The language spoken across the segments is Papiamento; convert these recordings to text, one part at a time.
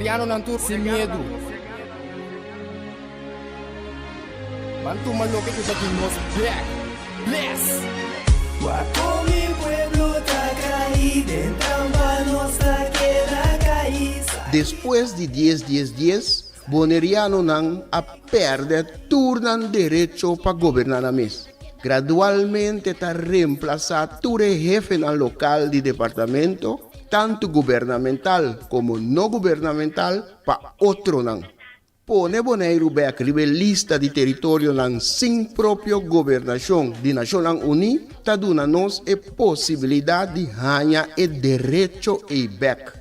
Bonerianonan tur sin miedu. Ban tuma loke ku ta di nos bek. Bless! Wak kon mi pueblo ta kai den trampa nos ta keda kai. Despues di dies dies dies, Bonerianonan a pèrdè tur nan derecho pa goberná nan mes. Gradualmente ta remplasá tur e hefenan lokal di departamento, tantu gubernamental komo no gubernamental, pa otronan. Pone Boneiru bèk riba e lista di teritorionan sin propio gobernashon di Nashonnan Uní ta duna nos e posibilidat di haña e derecho ei bèk.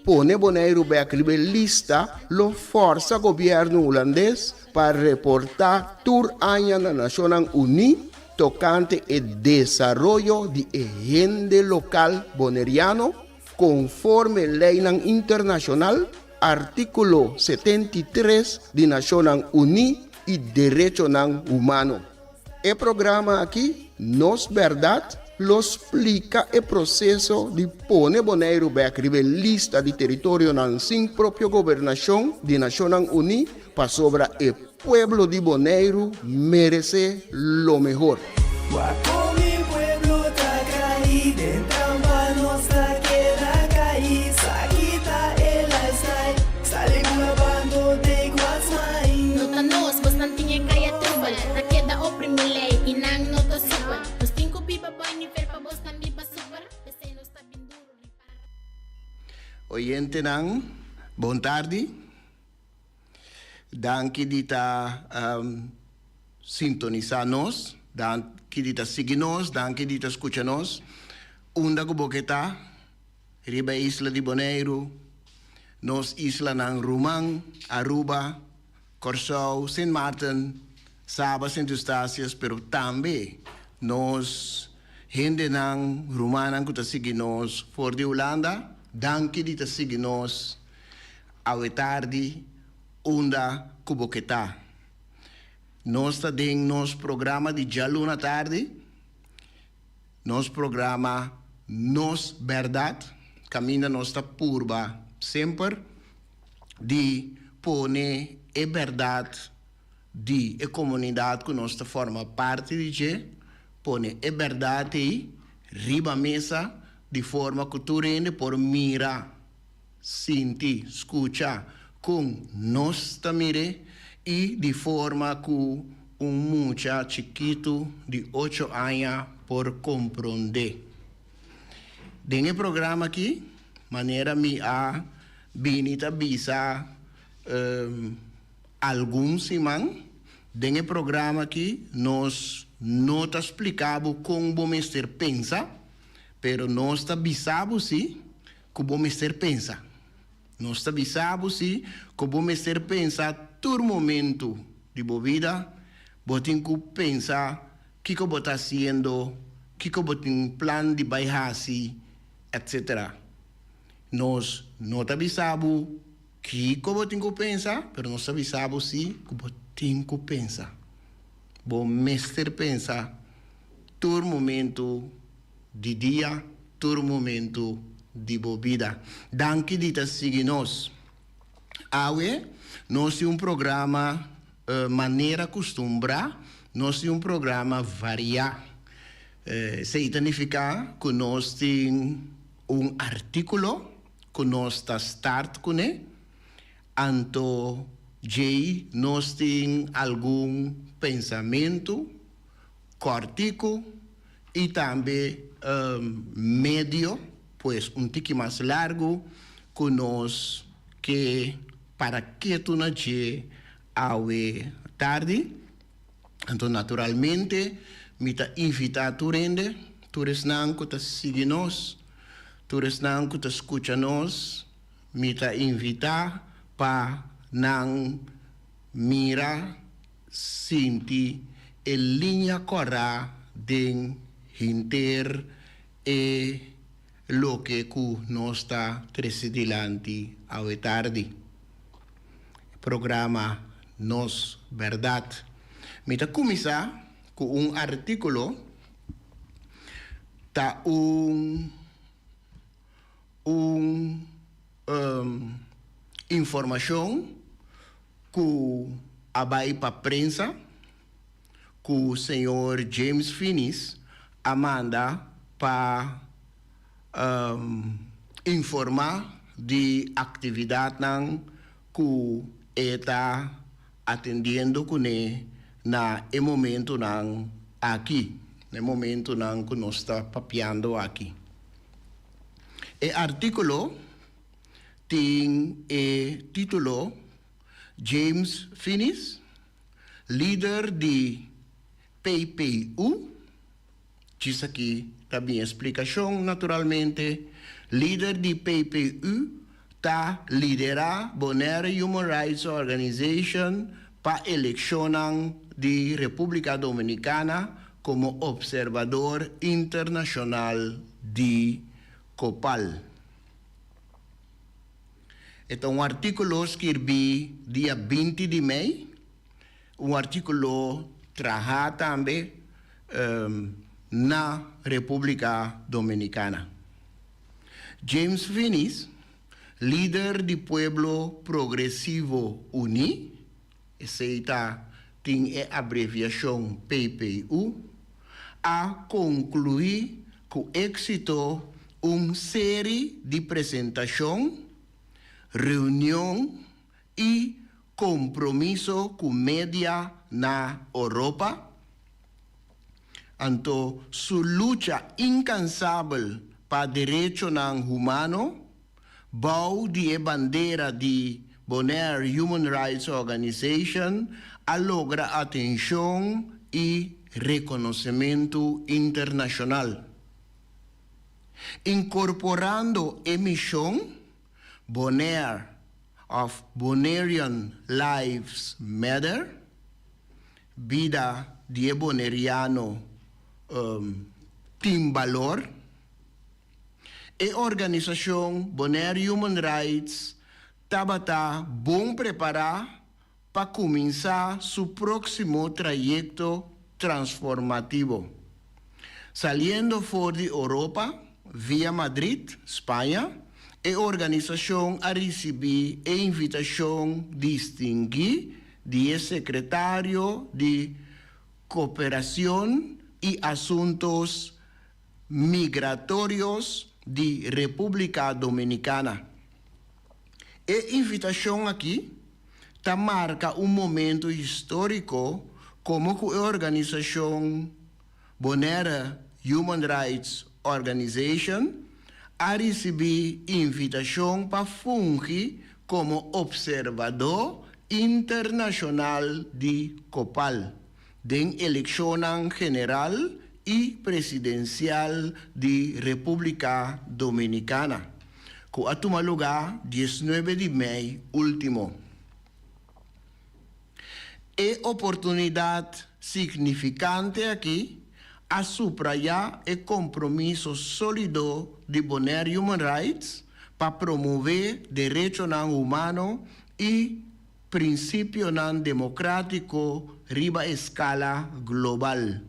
Pone Boneiru bèk riba e lista lo fòrsa gobièrnu hulandes pa reportá tur aña na Nashonnan Uní tokante e desaroyo di e hende lokal boneriano konforme leinan internashonal, artíkulo 73 di Nashonnan Uní i derechonan humano. E programa aki, Nos Bèrdat, lo splika e proseso di pone Boneiru bèk riba e lista di teritorionan sin propio gobernashon di Nashonnan Uní pasobra e pueblo di Boneiru meresé lo mehor. Wak kon mi pueblo ta kai den trampa nos ta keda kai sa kita e lifestyle sali ku la bando take what's mine. No ta nos, bosnan tin e kaya trubel Ta keda oprimi lei i nan no ta supel Nos tin ku biba boi nivel pa bosnan biba super P'esei nos ta bin duru ripara. Oyentenan, bon tardi. Danki di ta sintonisá nos, danki di ta sigui nos, danki di ta skucha nos. Unda ku bo ke ta, riba e isla di Boneiru, nos islanan ruman, Aruba, Kòrsou, Sint Maarten, Saba, Sint Eustatius, pero tambe nos hendenan, rumannan ku ta sigui nos for di Hulanda, danki di ta sigui nos awe tardi unda ku bo ke ta. Nos ta den nos programa di djaluna tardi, nos programa Nos Bèrdat, kaminda nos ta purba semper di pone e bèrdat di e komunidat ku nos ta forma parti di dje, pone e bèrdat ei riba mesa di forma ku tur hende por mira, sinti, skucha kon nos ta mir'é i di forma ku un mucha chikitu di ocho aña por komprondé. Den e programa aki, manera mi a bini ta bisa algun siman, den e programa aki nos no ta splika bo kon bo mester pensa, pero nos ta bisa bo si ku bo mester pensa. Nos ta bisa bo si ku bo mester pensa tur momentu di bo bida, bo tin ku pensa kiko bo ta hasiendo, kiko bo tin plan di bai hasi, etc. Nos no ta bisa bo kiko bo tin ku pensa, pero nos ta bisa bo si ku bo tin ku pensa. Bo mester pensa tur momentu di dia, tur momentu di bo bida. Danki di ta sigui nos. Awe nos tin un programa manera kustumbrá, nos tin un programa variá. Esei ta nifiká ku nos tin un artíkulo ku nos ta start kuné, anto djei nos tin algun pensamentu kòrtiku i tambe medio, pues un tiki mas largu ku nos ke para ketu na dje awe tardi. Anto naturalmente mi ta invitá tur hende, tur esnan ku ta sigui nos, tur esnan ku ta skucha nos, mi ta invitá pa nan mira, sinti e liña kòrá den henter e loke ku nos ta trese dilanti awe tardi. Programa Nos Bèrdat. Mi ta kuminsá ku un artíkulo ta un un. informashon ku a bai pa prensa ku señor James Finies a manda pa informá di aktividatnan ku e ta atendiendo kuné na e momentunan aki, na e momentunan ku nos ta papiando aki. E artíkulo tin e título James Finies, lider di PPU, Djis aki ta bin e splikashon naturalmente. Lider di PPU ta liderá Bonaire Human Rights Organization pa elekshonnan di Repúblika Dominikana komo opservador internashonal di Copal. E ta un artíkulo skirbí dia 20 di mei. Un artíkulo trahá tambe na Repúblika Dominikana. James Finies, lider di Pueblo Progresivo Uní, esei ta tin e abreviashon PPU, a konkluí ku éksito un seri di presentashon, reunion i kompromiso ku media na Oropa, anto su lucha inkansabel pa derechonan humano bou di e bandera di Bonaire Human Rights Organization a logra atenshon i rekonosementu internashonal. Inkorporando e mishon Bonaire òf Bonairean Lives Matter, Bida di e boneriano tin balor. E organisashon Bonaire Human Rights tabata bon prepará pa kuminsá su próksimo trayekto transformativo. Saliendo for di Oropa via Madrid, Spaña, e organisashon a risibí e invitashon distinguí di e sekretario di Koperashon i Asuntos Migratorios di Repúblika Dominikana. E invitashon aki ta marka un momento históriko komo ku e organisashon Bonaire Human Rights Organization a risibí invitashon pa fungi komo opservadó internashonal di Copal den elekshonnan general i presidensial di Repúblika Dominikana, ku a tuma lugá 19 di mei último. E oportunidat signifikante aki a suprayá e kompromiso sólido di Bonaire Human Rights pa promové derechonan humano i prinsipionan demokrátiko riba eskala global.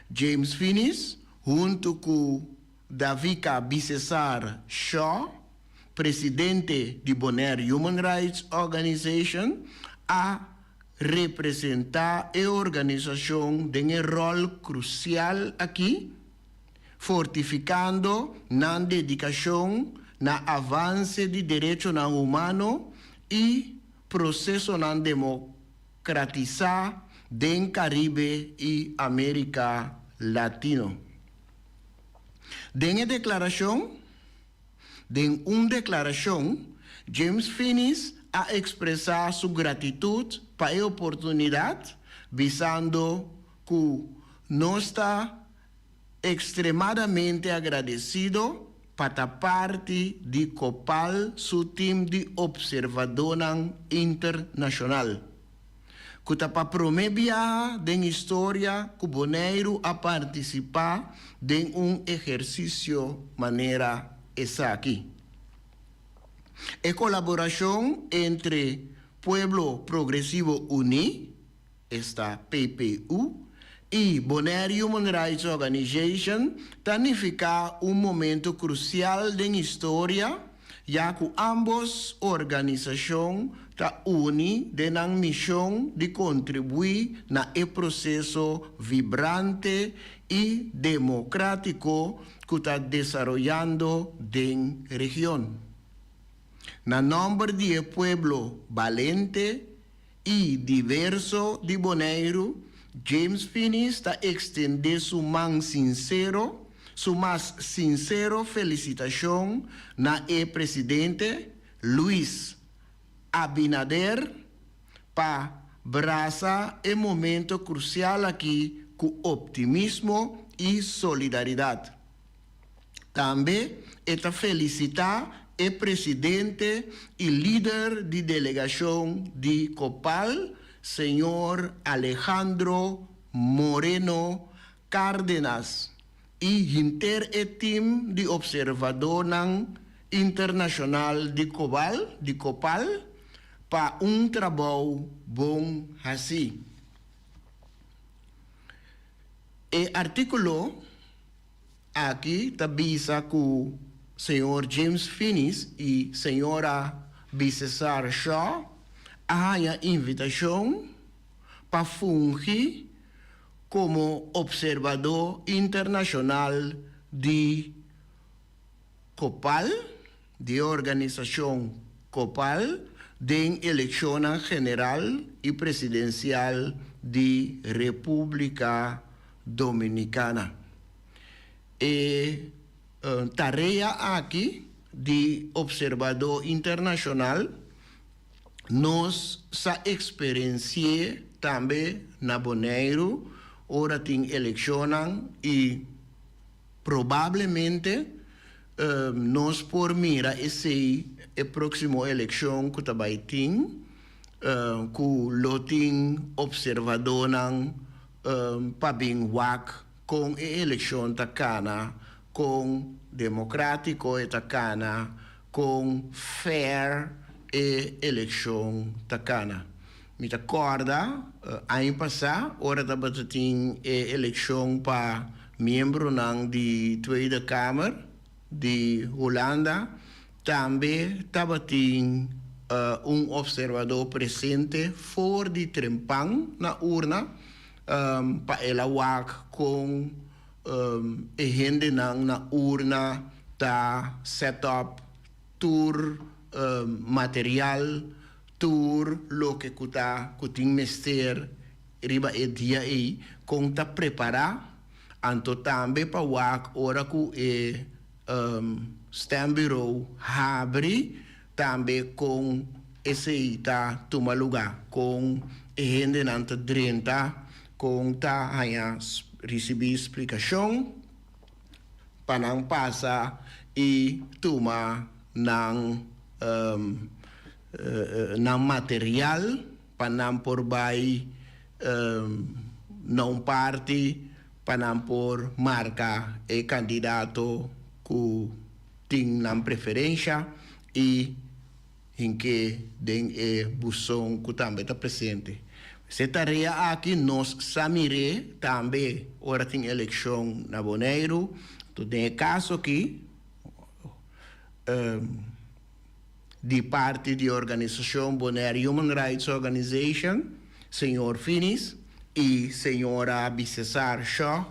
James Finies huntu ku Davika Bisesar Shaw, presidente di Bonaire Human Rights Organization, a representá e organisashon den e ròl krusial akí, fortifikando nan dedikashon na avanse di derechonan humano i prosesonan demokratisá den Karibe i Amérika Latino. Den e deklarashon. Den un deklarashon, James Finies a ekspresá su gratitut pa e oportunidat, bisando ku nos ta ekstremadamente agradesido pa ta parti di Copal su tim di opservadónan internashonal. Ku ta pa promé biaha den historia ku Boneiru a partisipá den un ehersisio manera esaki. E kolaborashon entre Pueblo Progresivo Uní, esta PPU, i Bonaire Human Rights Organization ta nifiká un momento krusial den historia, ya ku ámbos organisashon ta uni den nan mishon di kontribuí na e proseso vibrante i demokrátiko ku ta desaroyando den region. Na nòmber di e pueblo balente i diverso di Boneiru, James Finies ta ekstendé su man sinsero, su mas sinsero felisitashon na e presidente Luis Abinader pa brasa e momento krusial aki ku optimismo i solidaridat. Tambe e ta felisitá e presidente i lider di delegashon di Copal, señor Alejandro Moreno Cárdenas i henter e tim di opservadónan internashonal di Cobal di Copal pa un trabou bon hasí. E artíkulo aki ta bisa ku señor James Finies i señora Bisesar Shaw a haña invitashon pa fungi komo opservadó internashonal di Copal, di e organisashon Copal, den elekshonnan general i presidensial di Repúblika Dominikana. E tarea aki di opservadó internashonal nos sa eksperensi'é tambe na Boneiru ora tin elekshonnan i probablemente nos por mira esei e próksimo elekshon ku ta bai tin ku lo tin opservadónan pa bin wak kon e elekshon ta kana, kon demokratiko e ta kana, kon fair e elekshon ta kana. Mi ta kòrda aña pasá ora tabata tin e elekshon pa miembronan di Tweede Kamer di Hulanda, tambe tabatin un opservadó presente for di trempan na urna pa el a wak kon e hendenan na urna ta set up tur material, tur loke ku ta ku tin mester riba e dia ei, kon ta prepará, anto tambe pa wak ora ku e stembureau habri tambe kon esei ta tuma lugá, kon e hendenan ta drenta, kon ta haña risibí splikashon pa nan pasa i tuma nan nan material pa nan por bai na un parti pa nan por marka e kandidato ku tin nan preferensha i hink'é den e buson ku tambe ta presente. E tarea aki nos sa mir'é tambe ora tin elekshon na Boneiru. Anto den e kaso aki di parti di organisashon Bonaire Human Rights Organization, señor Finis i señora Bisesar Shaw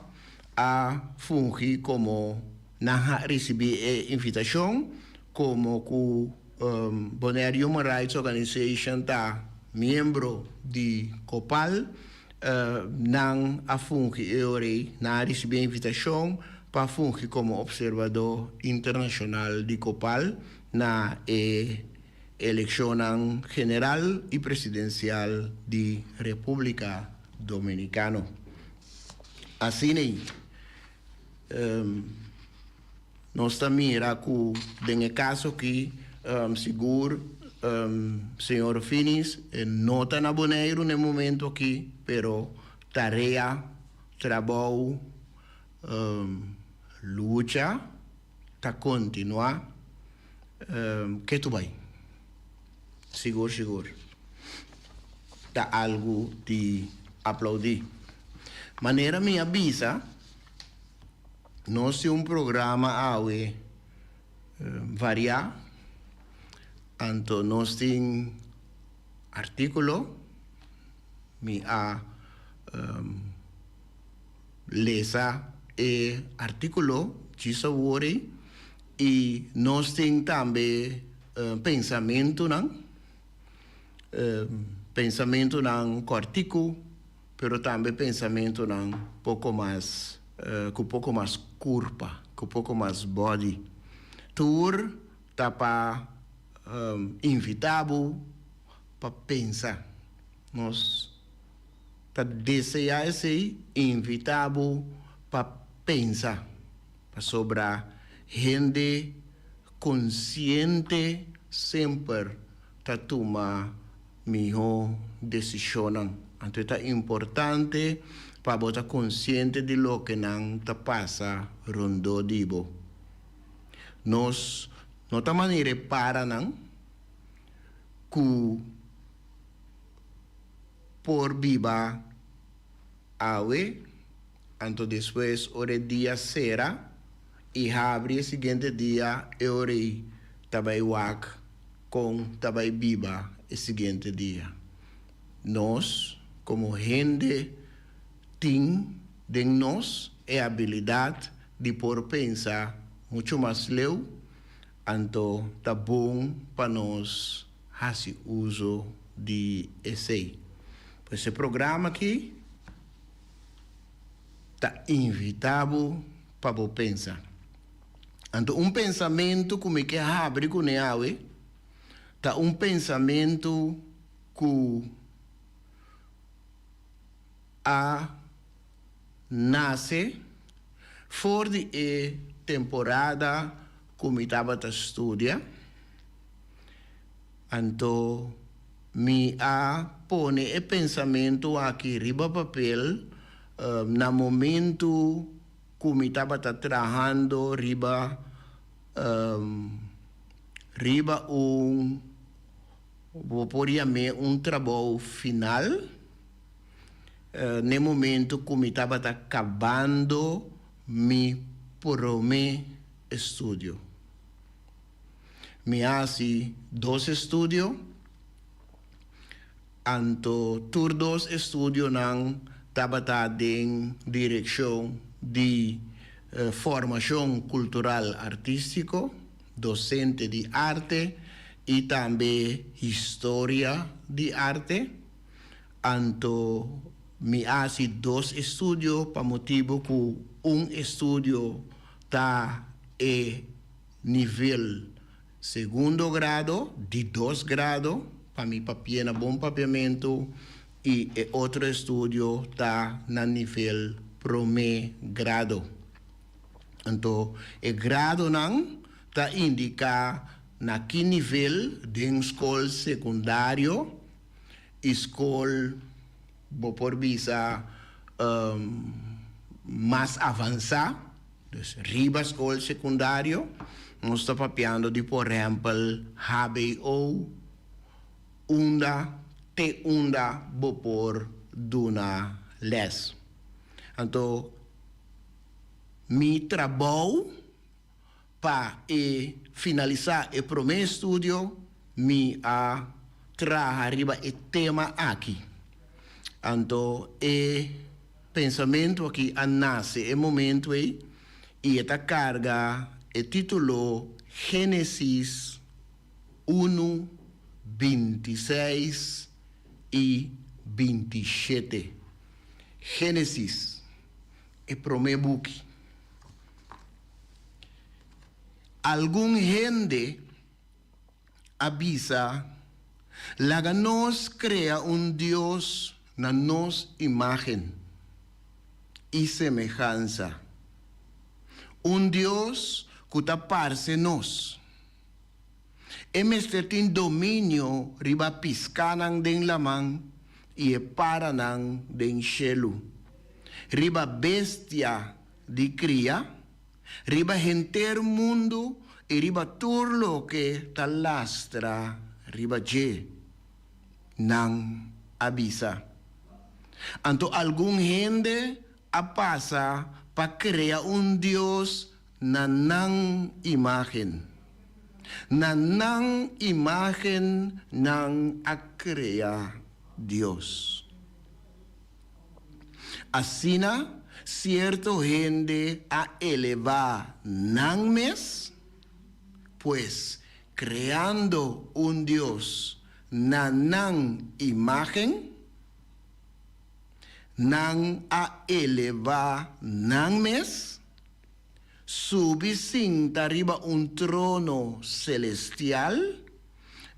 a fungi komo nan a risibí e invitashon komo ku Bonaire Human Rights Organization ta miembro di Copal, nan a fungi e ora ei, nan a risibí e invitashon pa fungi komo opservadó internashonal di Copal na e elekshonnan general i presidensial di Repúblika Dominikano. Asina ei, nos ta mira ku den e kaso aki sigur señor Finis no ta na Boneiru na e momento aki, pero tarea, trabou, lucha ta kontinuá ketu bai. Sigur sigur ta algu di aplaudí. Manera mi a bisa, nos tin un programa awe variá. Anto nos tin artíkulo, mi a lesa e artíkulo djis awor ei i nos tin tambe pensamentunan, pensamentunan kòrtiku pero tambe pensamentunan poko mas ku poko mas kurpa, ku poko mas body. Tur ta pa invitá bo pa pensa. Nos ta deseá esei, invitá bo pa pensa, pasobra hende konsiente semper ta tuma mihó desishonnan. Anto e ta importante pa bo ta konsiente di loke nan ta pasa rondó di bo. Nos no ta manera e paranan ku por biba awe, anto despues ora e dia sera i habri e siguiente dia e ora ei ta bai wak kon ta bai biba e siguiente dia. Nos komo hende tin den nos e abilidat di por pensa muchu mas leu, anto ta bon pa nos hasi uso di esei. Pues e programa aki ta invitá bo pa bo pensa. Anto un pensamentu ku mi ke habri kuné awe ta un pensamentu ku a nase for di e temporada ku mi tabata studia. Anto mi a pone e pensamentu aki riba papel na momentu ku mi tabata trahando riba riba un bo por yam'é un trabou final. N'e momento ku mi tabata kabando mi promé estudio. Mi a hasi dos estudio, anto tur dos estudionan tabata den direkshon di formashon kultural artístiko, dosente di arte i tambe historia di arte. Anto mi a hasi dos estudio pa motibu ku un estudio ta e nivel segundo grado, di dos grado, pa mi papia na bon papiamentu, i e otro estudio ta na nivel promé grado. Anto e gradonan ta indiká na ki nivel den skol sekundario i skol bo por bisa mas avansá, dus riba skol sekundario, nos ta papiando di por ehèmpel hbo, unda te unda bo por duna lès. Anto mi trabou Pa e finalisá e promé estudio mi a traha riba e tema aki. Anto e pensamentu aki a nase e momentu ei i e ta karga e título Génesis unu, 26 i 27. Génesis, e promé buki. Algun hende a bisa, Laga nos krea un dios na nos imágen i semehansa, un dios ku ta parse nos. E mester tin dominio riba piskánan den laman i e paranan den shelu, riba bestia di kria, riba henter mundu i riba tur loke ta lastra riba dje, nan a bisa. Anto algun hende a pasa pa krea un dios na nan imágen. Na nan imágen nan a krea Dios. Asina sierto hende a elevá nan mes, pues kreando un dios na nan imágen, nan a elevá nan mes, subi sinta riba un trono selestial,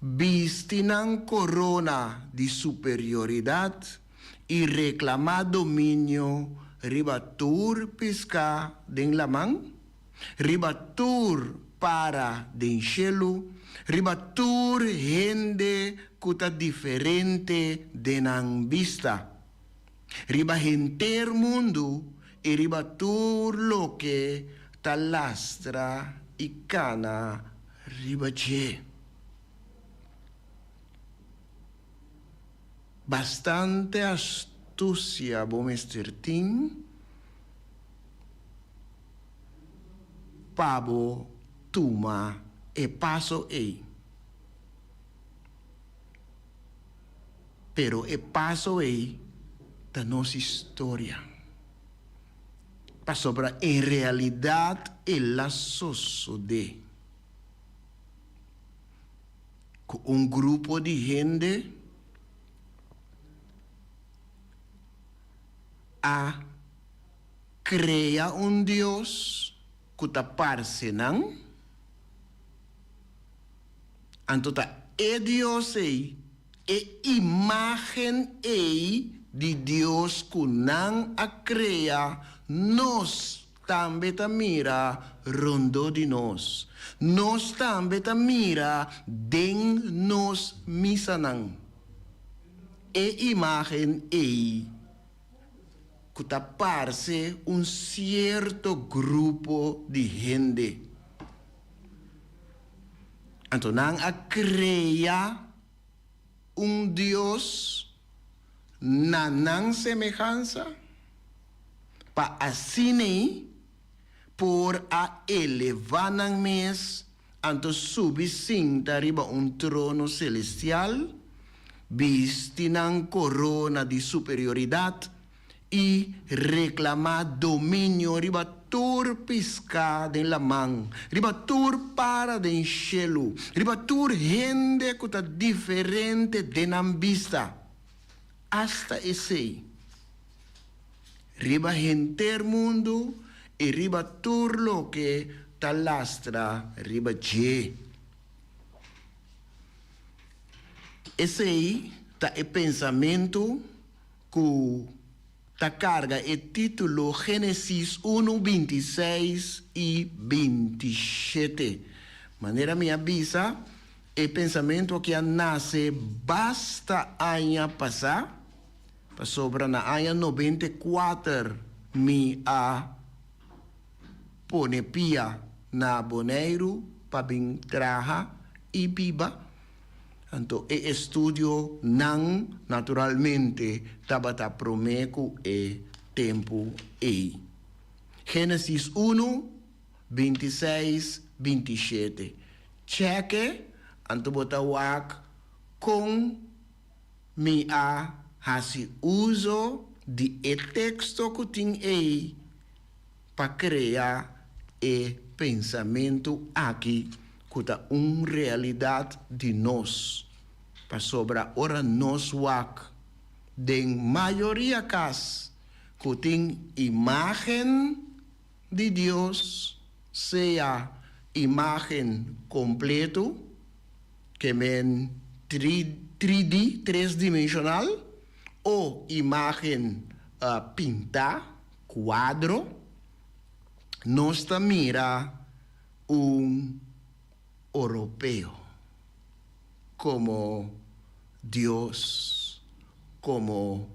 bisti nan korona di superioridat i reklamá dominio riba tur piská den laman, riba tur para den shelu, riba tur hende ku ta diferente den nan bista. Riba henter mundu i riba tur loke ta lastra i kana riba dje. Bastante astusia bo mester tin pa bo tuma e paso ei. Pero e paso ei ta nos historia. Pasobra en realidat el a sosodé ku un grupo di hende a krea un dios ku ta parse nan. Anto ta e Dios ei, e imágen ei di Dios ku nan a krea, nos tambe ta mira rondó di nos. Nos tambe ta mira den nos misanan e imágen ei ku ta parse un sierto grupo di hende. Anto nan a krea un dios na nan semehansa, pa asin'ei por a elevá nan mes anto subi sinta riba un trono selestial, bisti nan korona di superioridat i reklamá dominio riba tur piská den laman, riba tur para den shelu, riba tur hende ku ta diferente den nan bista, asta esei, riba henter mundu i riba tur loke ta lastra riba dje. Esei ta e pensamentu ku ta karga e título Génesis unu, 26 i 27. Manera mi a bisa, e pensamentu aki a nase basta aña pasá, pasobra na aña 94 mi a pone pia na Boneiru pa bin traha i biba. Anto e estudio nan naturalmente tabata promé ku e tempu ei. Génesis unu, 26, 27. Chèk'e, anto bo ta wak kon mi a hasi uso di e teksto ku tin ei pa krea e pensamentu aki ku ta un realidat di nos, pasobra ora nos wak den mayoria kas ku tin imágen di Dios, sea imágen kompletu, ke men 3D, tres dimenshonal, o imágen pintá, kuadro, nos ta mira un oropeo komo Dios, komo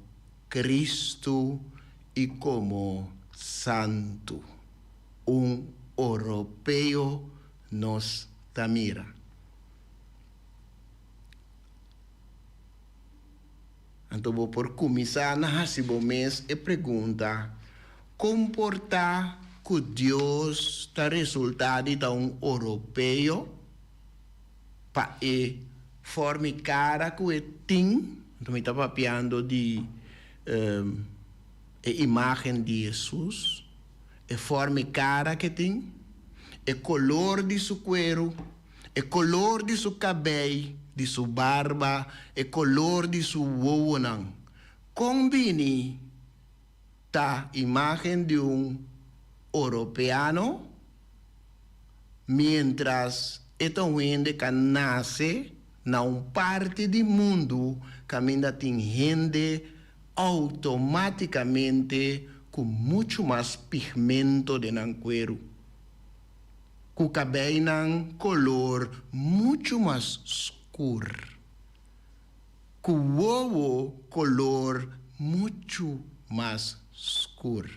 Kristu i komo Santu. Un oropeo nos ta mira. Anto bo por kuminsá na hasi bo mes e pregunta, Kon por ta ku Dios ta resultá di ta un oropeo? pa e form'i kara ku e tin, anto mi ta papiando di e imágen di Hesus, e form'i kara ku e tin, e kolor di su kueru, e kolor di su kabei, di su barba, e kolor di su wowonan. Kon bini ta imágen di un oropeano, miéntras e ta un hende ka nase na un parti di mundu kaminda tin hende outomátikamente ku muchu mas pigmento den nan kueru, ku kabeinan kolor muchu mas skur. Ku wowo kolor muchu mas skur.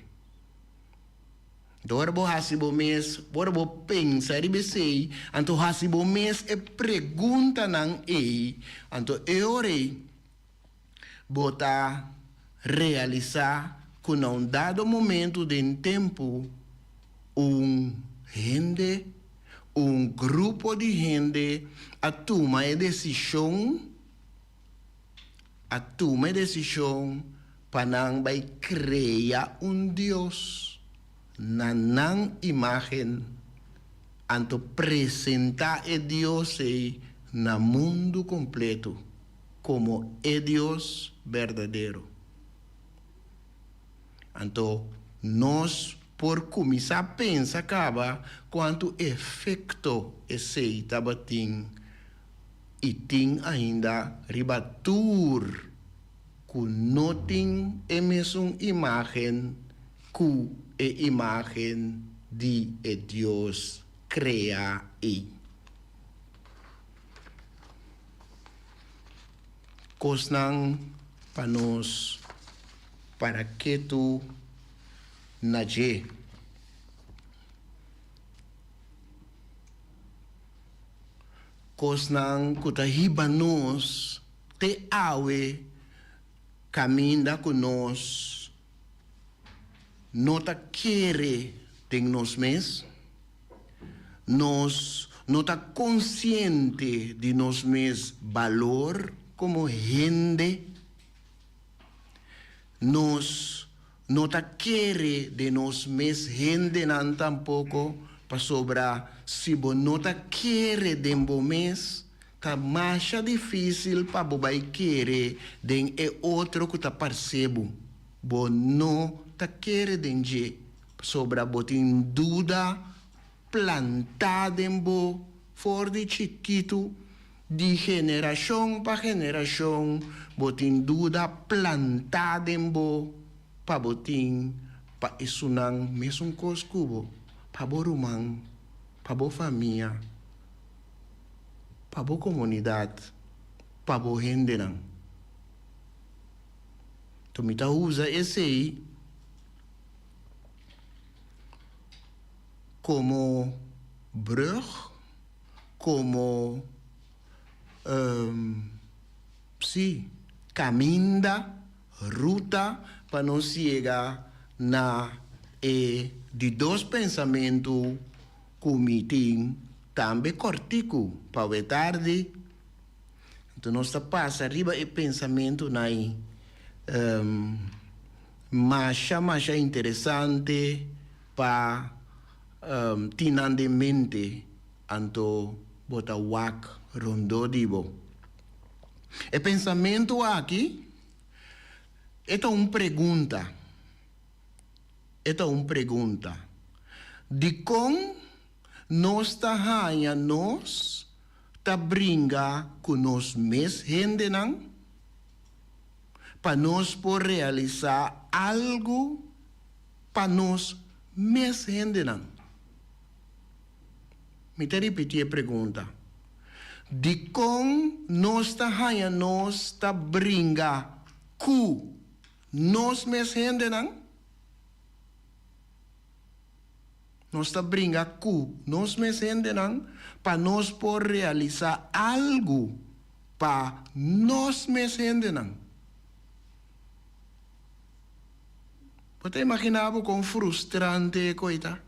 Dor bo hasi bo mes, ora bo pensa riba esei, anto hasi bo mes e preguntanan ei, anto e ora ei bo ta realisá ku na un dado momentu den tempu un hende, un grupo di hende a tuma e desishon, a tuma e desishon pa nan bai krea un dios na nan imágen, anto presentá e dios ei na mundu kompleto komo e Dios berdadero. Anto nos por kuminsá pensa kaba kuantu efekto esei tabatin i tin ainda riba tur ku no tin e mesun imágen ku e imágen di e Dios kreá ei. Kosnan pa nos para ketu na dje. Kosnan ku ta hiba nos te awe kaminda ku nos no ta kere den nos mes. Nos no ta konsiente di nos mes balor komo hende. Nos no ta kere den nos mes hendenan tampoko, pasobra si bo no ta kere den bo mes, ta masha difísil pa bo bai kere den e otro ku ta parse bo. Bo no ta kere den dje. Pasobra bo tin duda plantá den bo for di chikitu, di generashon pa generashon bo tin duda plantá den bo pa bo tin pa esunnan mesun kos ku bo, pa bo ruman, pa bo famia, pa bo komunidat, pa bo hendenan. Enton mi ta usa esei. Komo brug, komo sí, kaminda, ruta pa nos yega na e di dos pensamentu ku mi tin tambe kòrtiku pa awe tardi. Anto nos ta pasa riba e pensamentunan ei masha masha interesante pa tin nan den mente anto bo ta wak rondó di bo. E pensamentu aki e ta un pregunta, e ta un pregunta, Dikon nos ta haña nos ta bringa ku nos mes hendenan pa nos por realisá algu pa nos mes hendenan? Mi ta ripití e pregunta, Dikon nos ta haña nos ta bringa ku nos mes hendenan? Nos ta bringa ku nos mes hendenan pa nos por realisá algu pa nos mes hendenan. Bo ta imaginá bo kon frustrante e koi ta?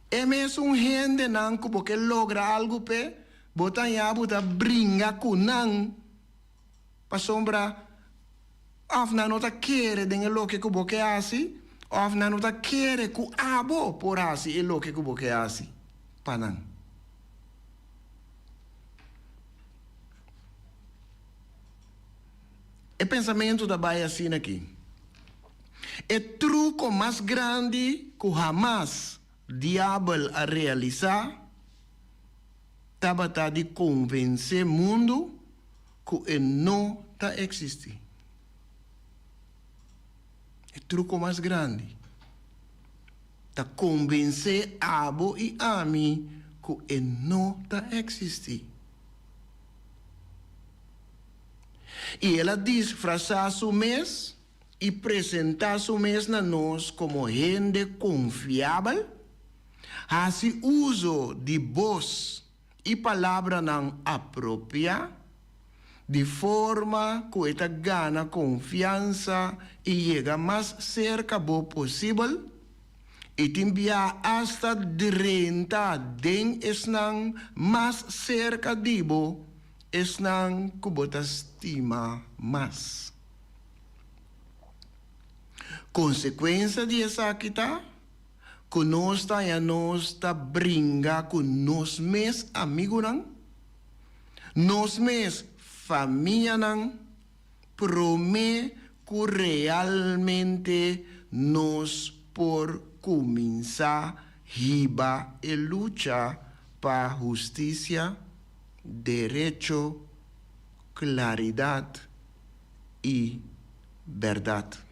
E mesun hendenan ku bo ke logra algu p'e, bo ta haña bo ta bringa ku nan pasobra òf nan no ta kere den e loke ku bo ke hasi òf nan no ta kere ku abo por hasi e loke ku bo ke hasi pa nan. E pensamentu ta bai asina aki, E truko mas grandi ku hamas Diabel a realisá tabata di konvensé mundu ku e no ta eksistí. E truko mas grandi ta konvensé abo i ami ku e no ta eksistí. I el a disfrasá su mes i presentá su mes na nos komo hende konfiabel, hasi uso di bos i palabranan apropiá, di forma ku e ta gana konfiansa i yega mas serka bo posibel, i tin bia asta drenta den esnan mas serka di bo, esnan ku bo ta stima mas. Konsekuensia di esaki ta ku nos ta haña nos ta bringa ku nos mes amigunan, nos mes famianan, promé ku realmente nos por kuminsá hiba e lucha pa hustisia, derecho, klaridat i bèrdat.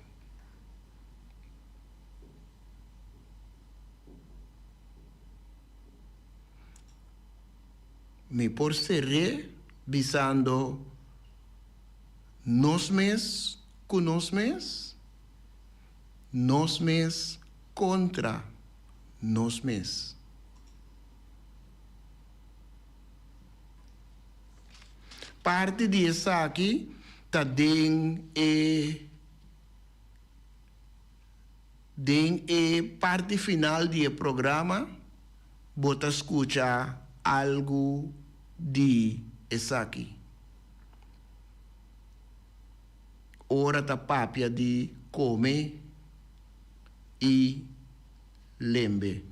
Mi por ser'é bisando nos mes ku nos mes, nos mes kontra nos mes. Parti di esaki ta den e den e parti final di e programa bo ta skucha algu di esaki. Ora ta papia di kome i lembe.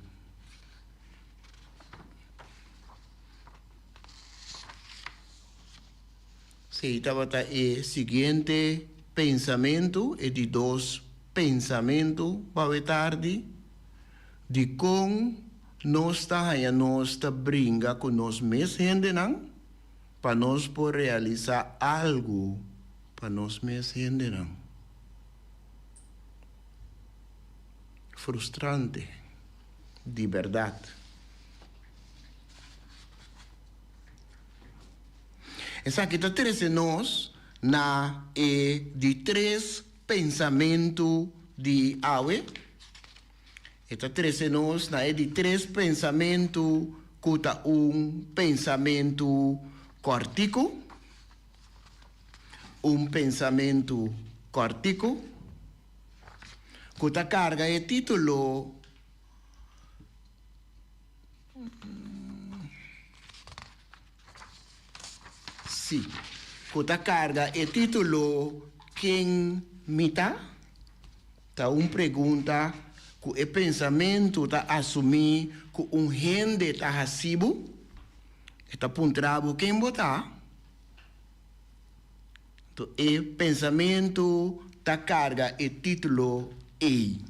Sí, tabata e siguiente pensamentu, e di dos pensamentu p'awe tardi, Dikon nos ta haña nos ta bringa ku nos mes hendenan pa nos por realisá algu pa nos mes hendenan? Frustrante, di bèrdat. Esaki ta trese nos na e di tres pensamentu di awe. E ta trese nos na e di tres pensamentu ku ta un pensamentu kòrtiku. Un pensamentu kòrtiku ku ta karga e título. Sí, ku ta karga e título Ken mi ta? Ta un pregunta ku e pensamentu ta asumí ku un hende ta hasi bo. E ta puntra bo ken bo ta. Anto e pensamentu ta karga e título ei.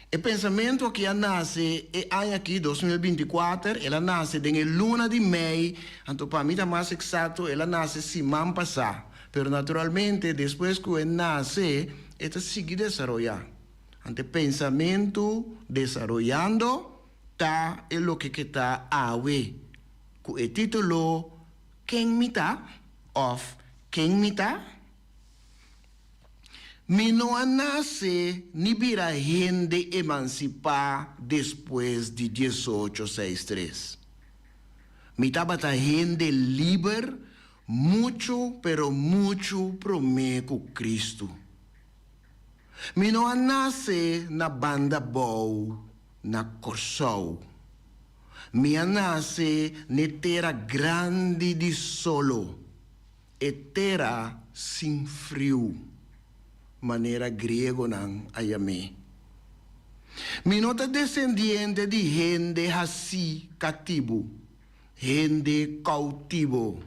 E pensamentu aki a nase e aña aki, 2024, el a nase den e luna di mei, anto pa mi ta mas eksakto el a nase siman pasá. Pero naturalmente despues ku e nase e ta sigui desaroyá. Anto e pensamentu desaroyando ta e loke ke ta awe ku e título Ken mi ta? òf Ken mi ta? Mi no a nase ni bira hende emansipá despues di diesocho seis tres. Mi tabata hende liber muchu pero muchu promé ku Kristu. Mi no a nase na Banda Bou na Kòrsou. Mi a nase n'e tera grandi di solo, e tera sin friu, manera griegonan a yam'é. Mi no ta desendiente di hende hasí katibu, hende koutibo.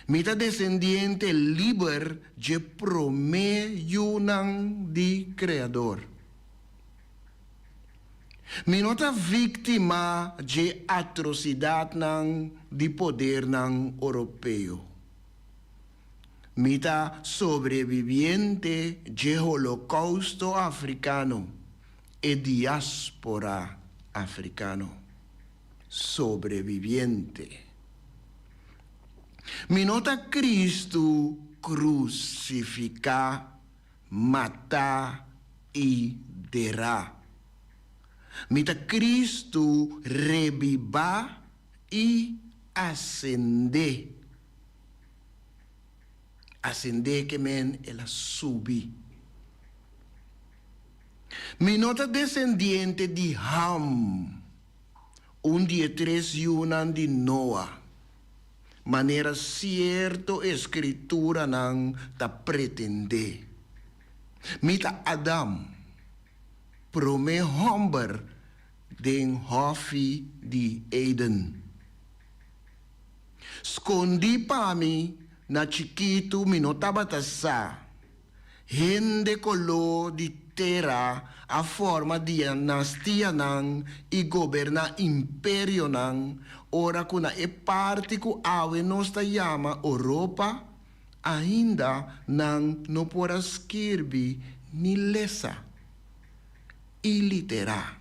Mi ta desendiente liber dje promé yunan di Kreador. Mi no ta víktima dje atrosidatnan di podernan oropeo. Mi ta sobrebibiente dje Holokousto afrikano, e diáspora afrikano. Sobrebibiente. Mi no ta Kristu krusifiká, matá i derá. Mi ta Kristu rebibá i asendé. Asendé ke men el a subi. Mi no ta desendiente di Ham, un di e tres yunan di Noa, manera sierto eskrituranan ta pretendé. Mi ta Adam, promé hòmber den hòfi di Eden. Skondí pa mi na chikitu mi no tabata sa. Hende koló di tera a forma dinastianan i goberná imperionan ora ku na e parti ku awe nos ta yama Oropa ainda nan no por a skirbi ni lesa. Iliterá.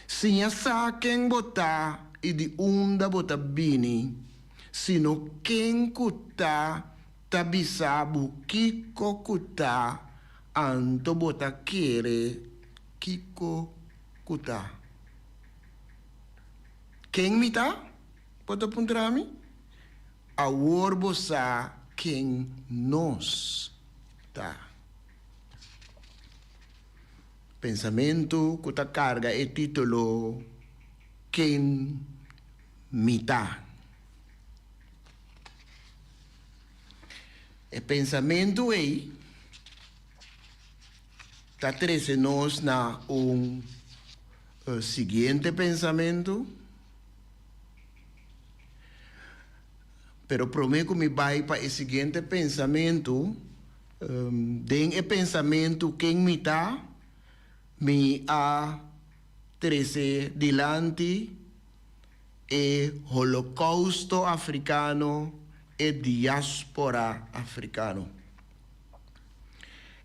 Siña sa ken bo ta i di unda bo ta bini, sino ken ku ta ta bisa bo kiko ku ta, anto bo ta kere kiko ku ta. Ken mi ta? Bo ta puntra mi. Awor bo sa ken nos ta. Pensamentu ku ta karga e título Ken mi ta? E pensamentu ei ta trese nos na un siguiente pensamentu. Pero promé ku mi bai pa e siguiente pensamentu, den e pensamentu ken mi ta, mi a trese dilanti e Holokousto afrikano, e diáspora afrikano.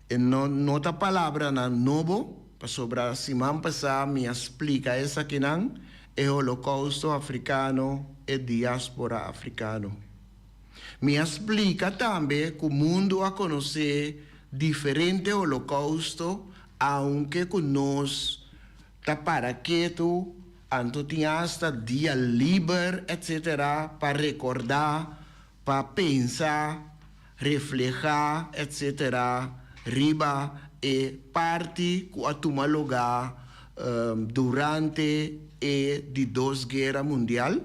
E no no ta palabranan nobo, pasobra siman pasá mi a splika esakinan, e Holokousto afrikano, e diáspora afrikano. Mi a splika tambe ku mundu a konosé diferente holokousto, aunke ku nos ta para ketu, anto tin asta dia liber etc. Pa rekordá, pa pensa, reflehá etc. Riba e parti ku a tuma lugá durante e di dos guera mundial,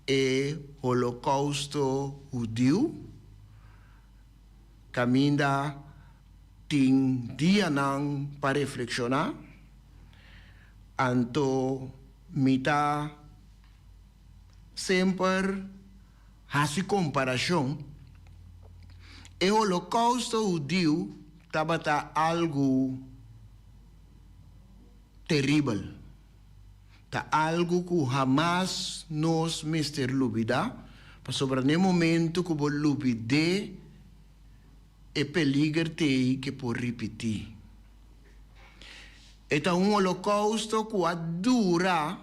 e Holokousto Hudiu, kaminda tin dianan pa reflekshoná, anto mi ta semper hasi komparashon, e Holokousto Hudiu tabata algu teribel. Ta algu ku hamas nos mester lubidá, pasobra n'e momentu ku bo lubid'é, e peliger t'ei ke por ripití. E ta un holokousto ku a dura,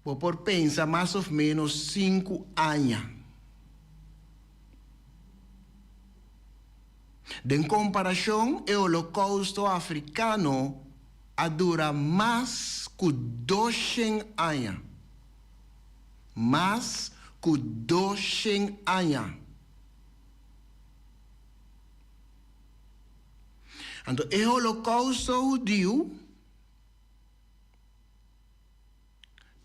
bo por pensa mas òf ménos sinku aña. Den komparashon, e Holokousto afrikano a dura mas ku doshen aña. Mas ku doshen aña! Anto e Holokousto hudiu.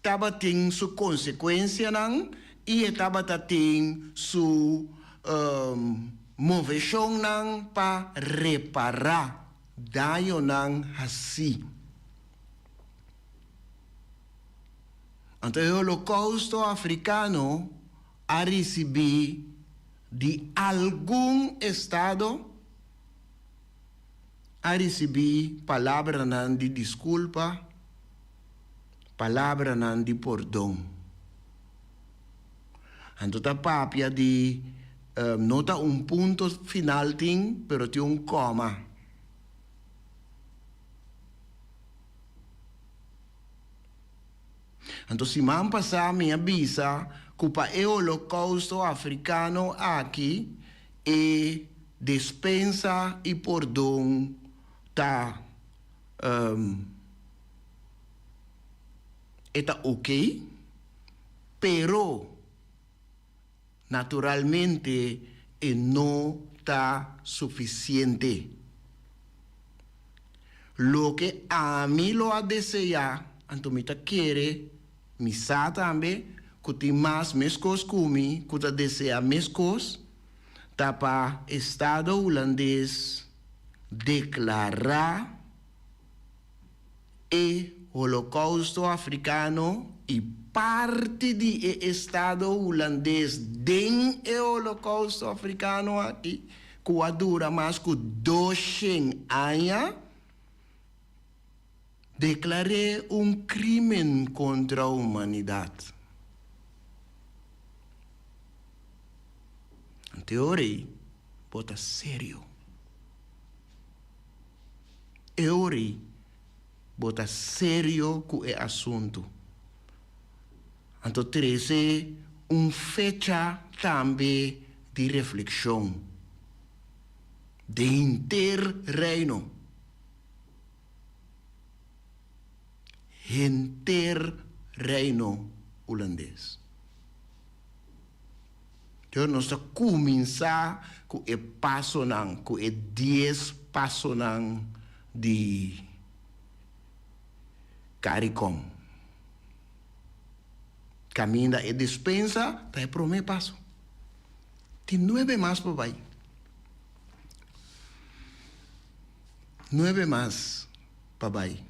tabatin su konsekuensianan i e tabata tin su moveshonnan pa repará dañonan hasí. Anto e Holokousto Afrikano a risibí di algun estado a risibí palabranan di diskulpa, palabranan di pordon. Anto ta papia di no ta un punto final tin, pero tin un kòma. Anto siman pasá mi a bisa ku pa e holokousto afrikano aki e despensa i pordon ta e ta oke, pero naturalmente e no ta sufisiente. Loke ami lo a deseá, anto mi ta kere, mi sa tambe ku tin mas meskos ku mi ku ta deseá meskos, ta pa Estado Hulandes deklará e Holokousto Afrikano i parti di e Estado Hulandes den e Holokousto Afrikano aki, ku a dura mas ku doshen aña, deklar'é un krímen kontra humanidat. Ante ora ei bo ta serio. E ora ei bo ta serio ku e asuntu. Anto trese un fecha tambe di reflekshon den henter Reino. Henter Reino Hulandes. Entonces nos ta kuminsá ku e pasonan, ku e dies pasonan di Caricom. Kaminda e despensa ta e promé paso. Tin nuebe mas pa bai. Nuebe mas pa bai.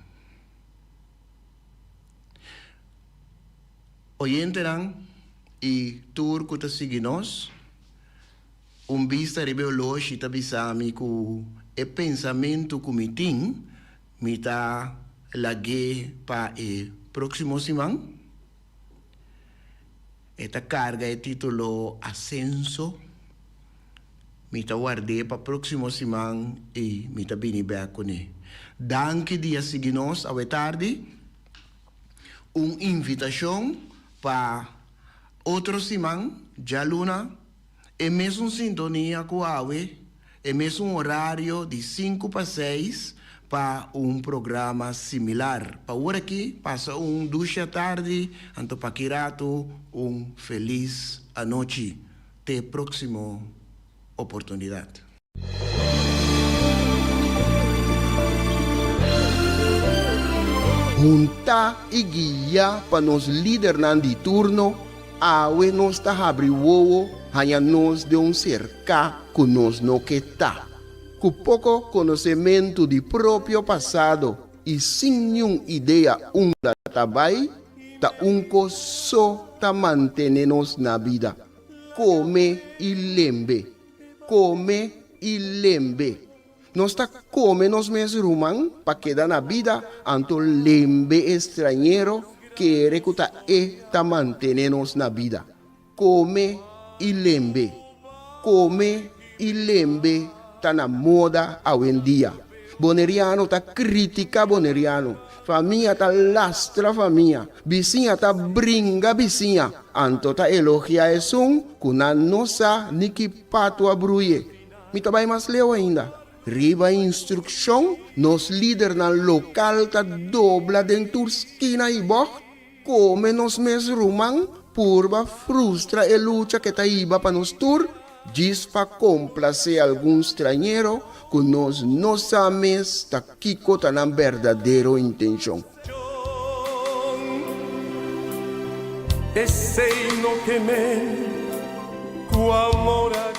Oyentenan i tur ku ta sigui nos, un bista riba e oloshi ta bisa mi ku e pensamentu ku mi tin, mi ta lag'é pa e próksimo siman. E ta karga e título Asenso. Mi ta ward'é pa próksimo siman i mi ta bini bèk kuné. Danki di a sigui nos awe tardi. Un invitashon pa otro siman, djaluna, e mesun sintonia ku awe, e mesun orario di sinku pa seis pa un programa similar. Pa ora aki pasa un dushi atardi, anto pa ki ratu un felis anochi. Te próksimo oportunidat. Huntá i guiá pa nos lidernan di turno, awe nos ta habri wowo haña nos den un serká ku nos no ke ta. Ku poko konosementu di propio pasado i sin niun idea unda ta bai, ta un kos so ta mantené nos na bida, kome i lembe. Kome i lembe. Nos ta kome nos mes ruman pa keda na bida, anto lembe e strañero kere ku ta e ta mantene nos na bida. Kome i lembe. Kome i lembe ta na moda awendia. Boneriano ta kritika boneriano, famia ta lastra famia, bisiña ta bringa bisiña, anto ta elogia esun ku nan no sa ni ki patu a bruye. Mi ta bai mas leu ainda. Riba instrukshon, nos lidernan lokal ta dobla den tur skina i bògt, Kome nos mes ruman purba frustra e lucha ke ta hiba pa nos tur, djis pa komplasé algun strañero ku nos no sa mes ta kiko ta nan berdadero intenshon. Esei no ke men ku amor a.